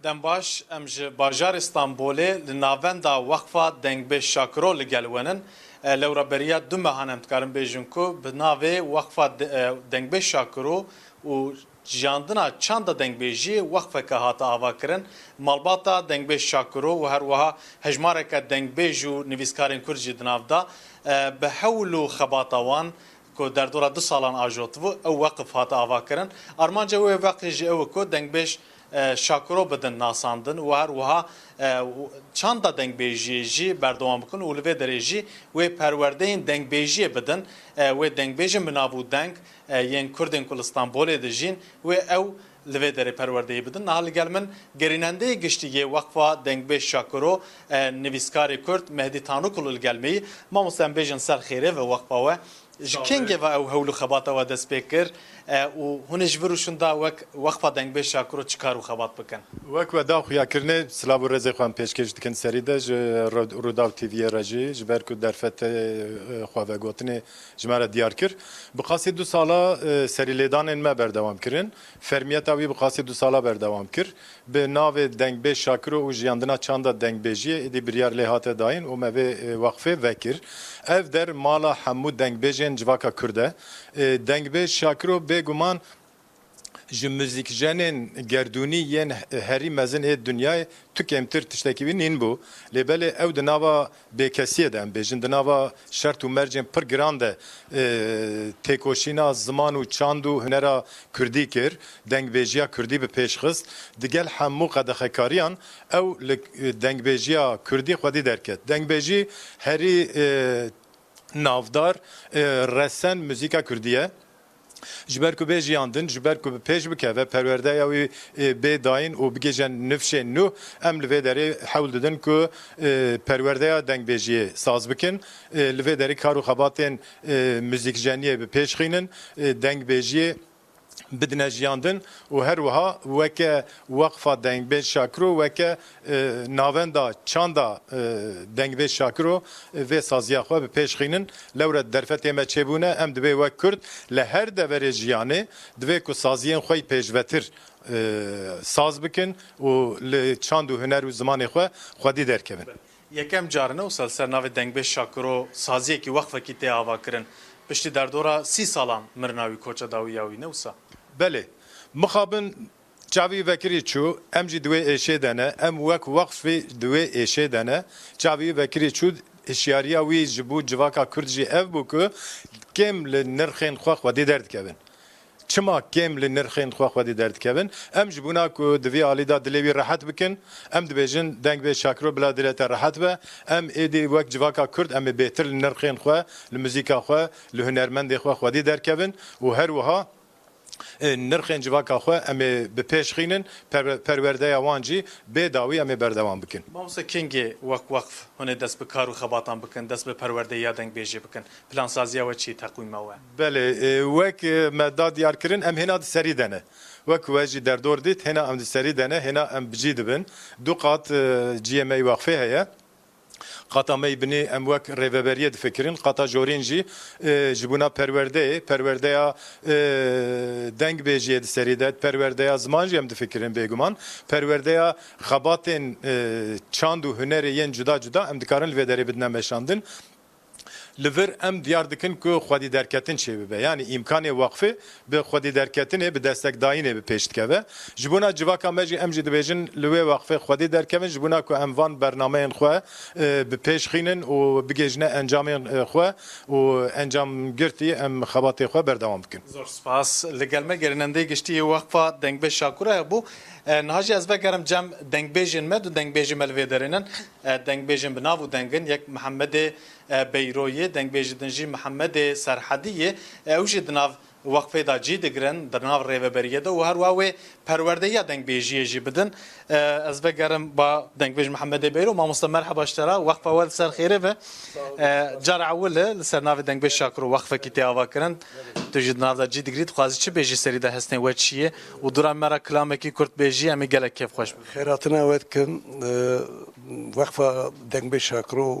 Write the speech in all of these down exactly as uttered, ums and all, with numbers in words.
Dem baş, em ji bajarê Stenbolê li navenda Weqfa Dengbêj Şakiro li gel we nin. E, lewra beriya du mehan em dikarin bêjin ku bi navê Weqfa De-, e, Dengbêj Şakiro û jiyandina çanda dengbêjiyê weqfeke hate avakirin. Malbata Dengbêj Şakiro û her wiha hejmareke dengbêj û nivîskarên kurd jî di nav de, e, bi hewl û xebata wan ku derdora du salan ajotibû, ew weqf hate avakirin. Armanca wê weqfê jî ew e ku dengbêj, e, Şakiro bidin nasandin û her wiha, e, çanda dengbêjiyê jî berdewam bikin û li vê derê jî wê perwerdeyên dengbêjiyê bidin, e, wê dengbêjên bi nav û deng, e, yên Kurdên ku li Stenbolê dijîn, wê ew li vê derê perwerdeyê bidin. Niha li gel min gerînendeyê giştî yê Weqfa Dengbêj Şakiro, e, nivîskarê Kurd Mehdî Tanûkulu li gel me yî. Mamoste, em bêjin ser xêrê ve weqfa we. Ji kengê ve ew hewl û xebata we dest pê kir, e, û hûn ê ji vir û şûnda wek Weqfa Dengbêj Şakiro çi kar û xebat bikin? Wek we da xuyakirinê, silav û rêzê xwe em pêşkêş dikin serî de ji Ro-, Rûdaw T V'yê re jî, ji ber ku derfetê, e, xwe vegotinê ji me re diyar kir. Bi qasî du sala, e, serîlêdanên me berdewam kirin. Fermiyeta wî bi qasî du sala berdewam kir. Bi navê Dengbêj Şakiro û jiyandina çanda dengbêjiyê êdî biryar lê hate dayîn û me vê, e, weqfê vekir. Ev der mala hemû dengbêjên civaka Kurd e. E, Dengbêj Şakiro bêguman ji muzîkjenên gerdûnî yên herî mezin ê dinyayê tu kêmtir tiştekî wî nîn bû. Lê belê ew di nava bêkesiyê de, em bêjin, di nava şert û mercên pir giran de, e, têkoşîna ziman û çand û hunera kurdî kir, dengbêjiya kurdî bi pêş xist. Digel hemû qedexekariyan ew li, e, dengbêjiya kurdî xwedî derket. Dengbêjî herî, e, navdar, e, resen muzîka kurdî ye. Ji ber ku bê jiyandin, ji ber ku bi pêş bikeve, perwerdeya wî, e, bê dayîn û bigihîje nifşên nû, em li vê derê hewl didin ku, e, perwerdeya dengbêjiyê saz bikin, e, li vê derê kar û xebatên, e, muzîkjeniyê bi pêş xînin, e, dengbêjiyê bidine jiyandin û her wiha weke Weqfa Dengbêj Şakiro, weke, e, navenda çanda, e, Dengbêj Şakiro, e, vê saziya xwe bi pêş xînin. Lewre derfetê me çêbûne, em dibê wek Kurd li her deverê jiyanê divê ku saziyên xwe yî pêşvetir, e, saz bikin û li çand û huner û zimanê xwe xwedî derkevin. Yekem car ne wisa li ser navê Dengbêj Şakiro saziyekî weqfekî tê avakirin. Piştî derdora sî salan mirina wî, koça dawiya wî, ne wisa? Belê. Mixabin çavî vekirî çû, em jî di wê êşê de ne, em wek weqfî di wê êşê de ne. Çavî vekirî çû, hişyariya wî ji bo civaka Kurd jî ev bû ku kêm li nirxên xwe xwedî derdikevin. Çima kêm li nirxên xwe xwedî derdikevin? Em ji bona ku di vî alî de dilê wî rehet bikin, em dibêjin, Dengbêj Şakiro bila dilê te rehet be. Em êdî wek civaka Kurd em ê bêtir li nirxên xwe, li muzîka xwe, li hunermendê xwe xwedî derkevin û her wiha, e, nirxên civaka xwe em ê bi pêş xînin, perwe-, perwerdeya wan jî bê dawî em ê berdewam bikin. Mamoste, kengê wek weqf hûn ê dest bi kar û xebatan bikin, dest bi perwerdeya dengbêjê bikin? Plansaziya we çi ye, teqwîma we? Belê, e, wek, e, me da diyar kirin, em hêna di serî de ne. Wek we jî derdor dît, hêna em di serî de ne, hêna em bi cî dibin. Du qat, e, ciyê me yî wexfê heye. Qata me yî binî em wek rêveberiyê difikirin, qata jorîn jî, e, ji bona perwerdeyê, perwerdeya, e, dengbêjiyê di serî de, perwerdeya ziman jî em difikirin bêguman. Perwerdeya xebatên, e, çand û hunerê yên cuda cuda em dikarin li vê derê bidine meşandin. Li vir em diyar dikin ku xwedî derketin çêbibe. Yanî îmkanê weqfê bi xwedî derketinê, bi destekdayînê bi pêş dikeve. Ji bona civaka me jî em jî dibêjin li wê weqfê xwedî derkevin, ji bona ku em van bernameyên xwe, e, bi pêş xînin û bigihîjine encamên, e, xwe û encamgirtî em xebatê xwe berdewam bikin. Zor spas. Li gel me gerînendeyê giştî yê Weqfa Dengbêj Şakiro hebû. E, niha jî ez vegerim cem dengbêjên me, du dengbêjên me li vê derê nin. E, dengbêjên bi nav û deng in, yek Mihemedê, e, Beyro yê, dengbêjê din jî Mihemedê Serhedî yê. E, ew jî di nav weqfê de cî digirin, di nav rêveberiyê de û her wiha wê perwerdeya dengbêjiyê jî bidin. E, ez vegerim ba dengbêj Mihemedê Beyro. Mamoste, merheba ji te re, weqfa we li ser xêrê be. E, cara ewil e li ser navê Dengbêj Şakiro weqfekî tê avakirin. Tu jî di nav de cî digirî, dixwazî çi bêjî serî de, hestên we çi ye? Û dûra me re kilamekî kurt bêjî, em ê gelek kêfxweş bibin. Xêratina we dikim, e, Weqfa Dengbêj Şakiro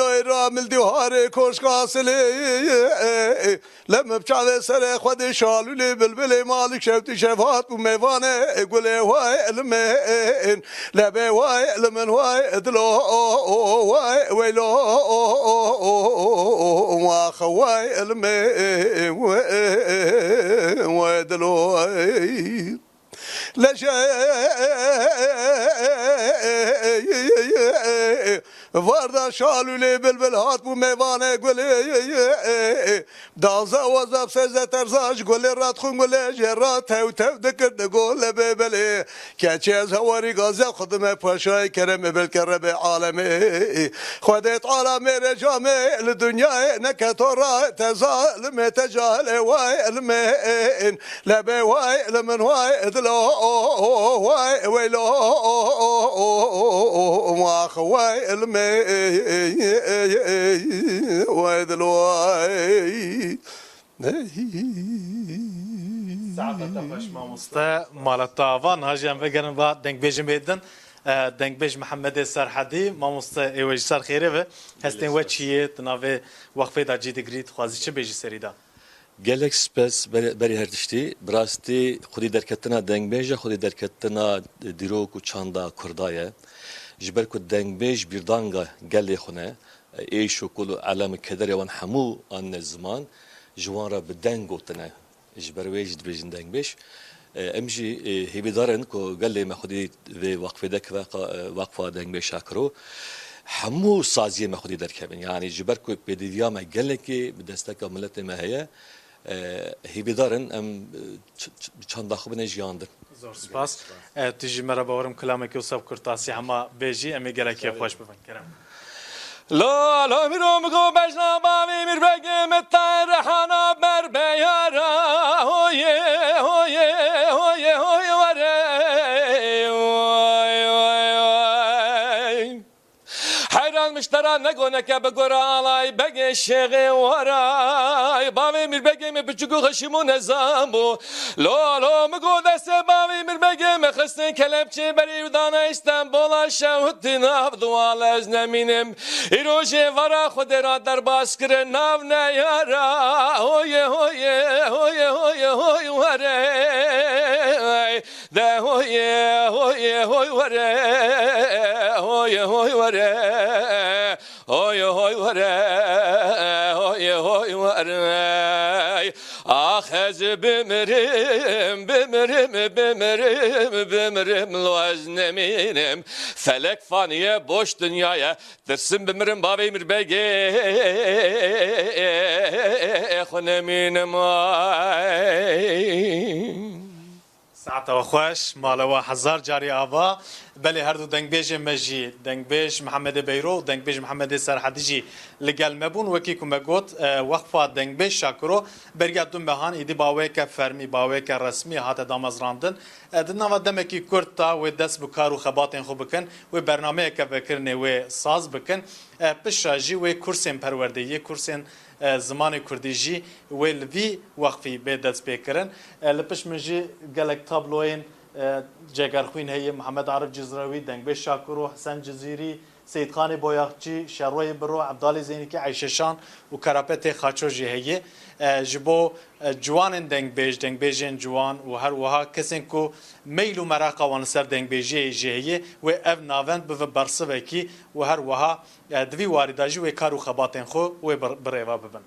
Nayra mildî harê koşka silê. Lem bi çavê serê xwedê şalûlê bilbilê malik şewtî şev hat bû mêvanê gulê way ilmên. Lebê way ilmin way dilo way weylo. Wax way ilmên way dilo. Leşê varda şalûlê bilbil hat bû mêvanê gulê. Daza wazab seze terza ji gulê rat xun gulê jê ra tew tew dikir di gole bê belê. Keçê ez hewarî gaze xudime paşayê keremê belke rebê alemê. Xwedê Teala mêre camê li dinyayê neke to ra te zalimê te cahilê way ilmên. Lebê way li min way dilo way weylo. Wax way ilmê way dilo. Saeta te xweş mamoste, mala te ava. Niha jî em vegerin va dengbêjên bê din. E, dengbêj Mihemedê Serhedî, mamoste ê we ji ser xêrê ve. Hestên we çi yê, di navê weqfê de cî digirî, dixwazî çi bêjî serî de? Gelek spas ber-, berî her tiştî. Bi rastî xwedî derketina dengbêja, xwedî derketina dîrok û çanda Kurda ye. Ji ber ku dengbêj bîrdanga gelê xwe ne, êş û kul û elem û kederê wan hemû anine ziman, ji wan re bi deng gotine. Ji ber wê jî dibêjin dengbêj. E, em jî, e, hêvîdar in ku gelê me xwedî vê weqfê de kive qa-, e, Weqfa Dengbêj Şakiro. Hemû saziyê me xwedî derkevin. Yanî ji ber ku pêdiviya me gelekê bi desteka miletê me heye, e, hêvîdar in em, e, ç-, ç-, çanda xwe bine jiyandin. Zor spas. E, tu jî me re bawerim kilamekî wisa bi kurtasî hema bêjî, em ê gelekî xweş bibin. Kerem. Lala miro mi go bejna bavê mîrbegê mi te rehana ber beyara. Hoye, hoye, hoye, hoye, were. Oy, oy, oy. Heyran miştera negoneke bi gora alay begê şêxê waray. Bavê mîrbegê mi biçûk û xeşîm û nezan bû. Lo, lo, mi go destê bavê mîrbegê mi xistin kelepçê berî û dane Îstanbola şewitî nav dua lez nemînim. Îro jê vara Xwedê ra derbas kirin nav neyara. Hoye, hoye, hoye, hoye, hoy were. De hoye, hoye, hoy were. Hoye, hoy were. Hoy, hoy, were, hoy, hoy, were. Ax, ez bimirim, bimirim, bimirim, bimirim, lo ez nemînim. Felek faniye, boş dinyaya, tirsim bimirim, bavê mîrbegê, xwe nemînim, ay. Saeta we xweş, mala we hezar carî ava. Belê her du dengbêjên me jî, dengbêj Mihemedê Beyro û dengbêj Mihemedê Serhedî jî li gel me bûn. Wekî ku me got, e, Weqfa Dengbêj Şakiro beriya du mehan êdî bi awayeke fermî, bi awayeke resmî hate damezrandin. E, di nava demekî kurt de wê dest bi kar û xebatên xwe bikin, wê bernameyeke vekirinê wê saz bikin. E, piştre jî wê kursên perwerdeyê, kursên, e, zimanê kurdî jî wê li vî weqfî bê destpêkirin. E, li pişt min jî gelek tabloyên, e, Cegerxwîn heye, Mihemed Arif Cizrewî, Dengbêj Şakiro, Hesen Cizîrî, Seyîdxanê Boyaxçî, Şeroyê Biro, Ebdalê Zeynîkî, Eyşe Şan û Karapetê Xaço jî heye. E, ji bo, e, ciwanên dengbêj, dengbêjên ciwan û her wiha kesên ku meyl û meraqa wan li ser dengbêjiyê jî heye, wê ev navend bive bersivekî û her wiha, e, di vî warî de jî wê kar û xebatên xwe wê bi, bi rêve bibin.